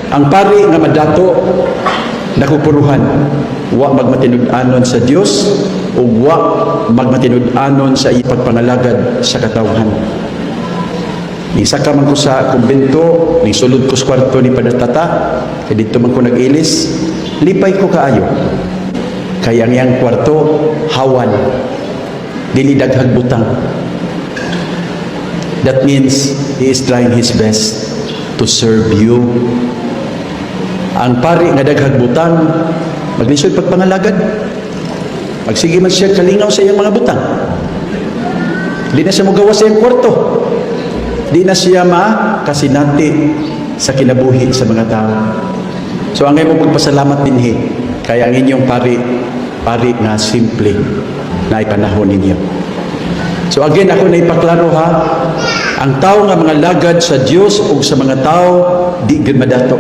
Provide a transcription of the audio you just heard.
Ang pari nga madato, nakupuruhan, wa magmatinud-anon sa Dios ug wa magmatinud-anon sa iyang pagpangalagad sa katawhan. Nisaka man ko sa kumbento, nisulod ko sa kwarto ni Padre Tata, kay didto man ko nag-ilis, lipay ko kaayo. Kay ang iyang kwarto, hawan, dili daghag butang. That means he is trying his best to serve you. Ang pari nga daghag butang, maglisod pagpangalagad. Magsige man siya kalingaw sa iyang mga butang. Di na siya mogawas sa iyang kwarto. Di na siya makasinati sa kinabuhi sa mga tao. So angay mo magpasalamat dinhi kay ang inyong pari, pari nga simple na ipanahon ninyo. So again, ako na ipaklaro ha, ang tao nga mangalagad sa Dios ug sa mga tao di gid madato.